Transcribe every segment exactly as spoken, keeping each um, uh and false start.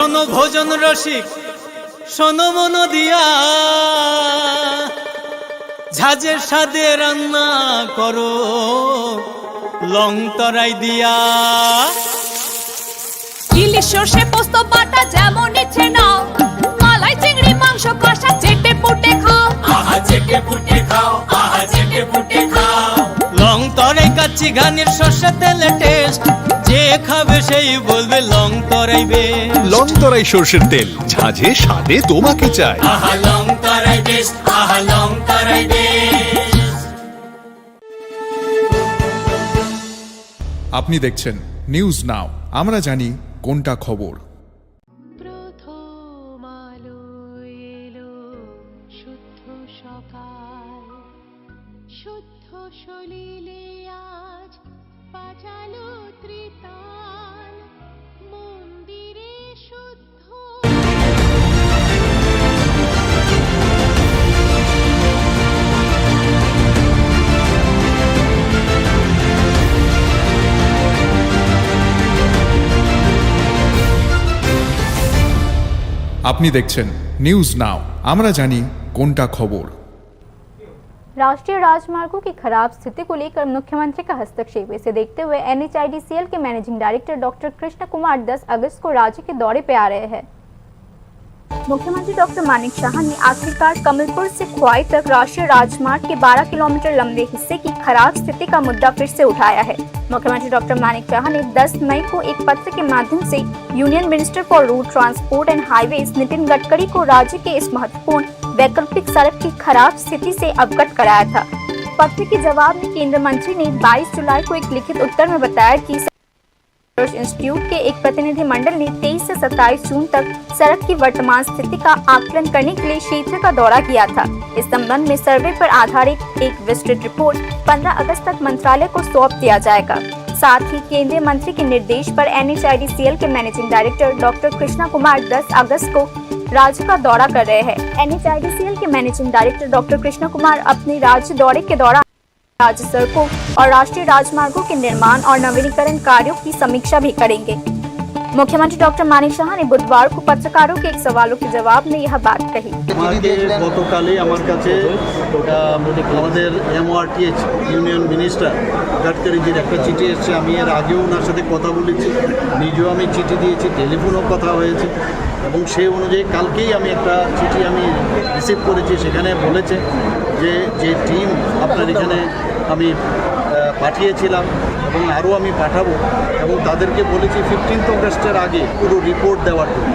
শোনো ভোজন রসিক, শোনো মন দিয়া, ঝাঁঝের স্বাদে রান্না করো লং তরাই দিয়া। ইলিশ সর্ষে পোস্ত বাটা যেমন ইচ্ছে নাও, মালাই চিংড়ি মাংস কষা চেটে পুটে খাও। আহা চেটে পুটে খাও, আহা চেটে পুটে খাও। লং তরাই কাচ্চি ঘানির সর্ষে তেলে টেস্ট, যে খাবে সেই বলবে লং তরাই বেস্ট। লং তরাই সর্ষের তেল, ঝাঁঝে স্বাদে তোমাকে চাই। আহা লং তরাই বেস্ট, আহা লং তরাই বেস্ট। আপনি দেখছেন নিউজ নাও, আমরা জানি কোনটা খবর। প্রথম আলো এলো শুদ্ধ সকাল, শুদ্ধ সলিলে আজ বাজালো ত্রিতাল, মন্দিরে শুদ্ধ। আপনি দেখছেন নিউজ নাও, আমরা জানি কোনটা খবর। राष्ट्रीय राजमार्गों की खराब स्थिति को लेकर मुख्यमंत्री का हस्तक्षेप, इसे देखते हुए एनएचआईडीसीएल के मैनेजिंग डायरेक्टर डॉक्टर कृष्ण कुमार दस अगस्त को राज्य के दौरे पे आ रहे हैं। मुख्यमंत्री डॉक्टर मानिक साहा ने आखिरकार कमलपुर से खोवाई तक राष्ट्रीय राजमार्ग के बारह किलोमीटर लंबे हिस्से की खराब स्थिति का मुद्दा फिर से उठाया है। मुख्यमंत्री डॉक्टर मानिक साहा ने दस मई को एक पत्र के माध्यम से union minister for road transport and highways Nitin Gadkari को राज्य के इस महत्वपूर्ण वैकल्पिक सड़क की खराब स्थिति से अवगत कराया था। पत्र के जवाब में केंद्रीय मंत्री ने बाईस जुलाई को एक लिखित उत्तर में बताया कि रिसर्च इंस्टीट्यूट के एक प्रतिनिधिमंडल ने तेईस से सत्ताईस जून तक सड़क की वर्तमान स्थिति का आकलन करने के लिए क्षेत्र का दौरा किया था। इस संबंध में सर्वे पर आधारित एक विस्तृत रिपोर्ट पन्द्रह अगस्त तक मंत्रालय को सौंप दिया जाएगा। साथ ही केंद्रीय मंत्री के निर्देश पर एनएचआईडीसीएल के मैनेजिंग डायरेक्टर डॉक्टर कृष्णा कुमार दस अगस्त को राज्य का दौरा कर रहे हैं। एनएचआईडीसीएल के मैनेजिंग डायरेक्टर डॉक्टर कृष्णा कुमार अपने राज्य दौरे के दौरान राज्य सड़कों और राष्ट्रीय राजमार्गों के निर्माण और नवीनीकरण कार्यों की समीक्षा भी करेंगे। मुख्यमंत्री डॉक्टर मानिक साहा ने बुधवार को पत्रकारों के एक सवालों के जवाब में यह बात कही। আমাকে গতকালই আমার কাছে, আহ, আমাদের এমওআরটিএইচ ইউনিয়ন মিনিস্টার গাডকারিজির একটা চিঠি এসছে। আমি এর আগেও ওনার সাথে কথা বলেছি, নিজেও আমি চিঠি দিয়েছি, টেলিফোনেও কথা হয়েছে, এবং সেই অনুযায়ী কালকেই আমি একটা চিঠি আমি রিসিভ করেছি। সেখানে বলেছে যে, যে টিম আপনার এখানে আমি, আহ, পাঠিয়েছিলাম এবং আরও আমি পাঠাবো, এবং তাদেরকে বলেছি ফিফটিন্থ অগস্টের আগে পুরো রিপোর্ট দেওয়ার জন্য।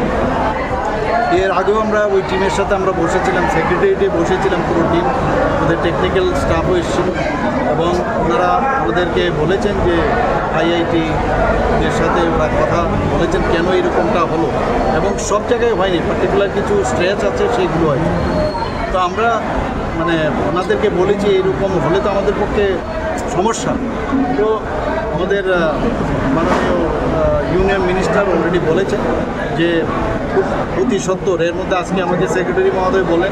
এর আগেও আমরা ওই টিমের সাথে আমরা বসেছিলাম, সেক্রেটারিয়েটে বসেছিলাম পুরো টিম, আমাদের টেকনিক্যাল স্টাফও এসেছিল, এবং ওনারা আমাদেরকে বলেছেন যে আইআইটি এর সাথে ওরা কথা বলেছেন কেন এরকমটা হলো, এবং সব জায়গায় হয়নি, পার্টিকুলার কিছু স্ট্রেচ আছে, সেইগুলো হয়নি। তো আমরা, মানে, ওনাদেরকে বলেছি এইরকম হলে তো আমাদের পক্ষে সমস্যা। তো আমাদের, আহ, মাননীয়, আহ, ইউনিয়ন মিনিস্টার অলরেডি বলেছেন যে খুব অতি সত্বর। এর মধ্যে আজকে আমাদের সেক্রেটারি মহোদয় বলেন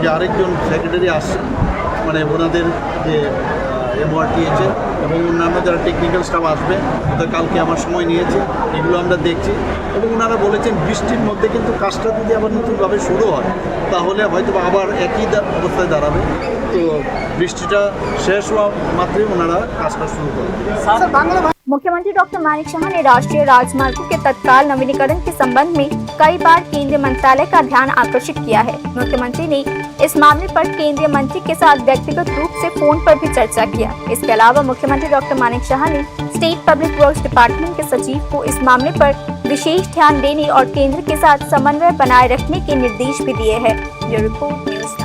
যে আরেকজন সেক্রেটারি আসছে, মানে, ওনাদের যে, আহ, এমওআরটিএইচ এর এবং অন্যান্য যারা টেকনিক্যাল স্টাফ আসবে, ওদের কালকে আমার সময় নিয়েছে, এগুলো আমরা দেখছি। এবং ওনারা বলেছেন বৃষ্টির মধ্যে কিন্তু কাজটা যদি আবার নতুনভাবে শুরু হয়, তাহলে হয়তো বা আবার একই দা-, অবস্থায় দাঁড়াবে। তো বৃষ্টিটা শেষ হওয়া মাত্রই ওনারা কাজটা শুরু করবেন। मुख्यमंत्री डॉक्टर मानिक साहा ने राष्ट्रीय राजमार्गों के तत्काल नवीनीकरण के संबंध में कई बार केंद्रीय मंत्रालय का ध्यान आकर्षित किया है। मुख्यमंत्री ने इस मामले पर केंद्रीय मंत्री के साथ व्यक्तिगत रूप से फोन पर भी चर्चा किया। इसके अलावा मुख्यमंत्री डॉक्टर मानिक साहा ने स्टेट पब्लिक वर्क्स डिपार्टमेंट के सचिव को इस मामले पर विशेष ध्यान देने और केंद्र के साथ समन्वय बनाए रखने के निर्देश भी दिए हैं। Bureau report, news.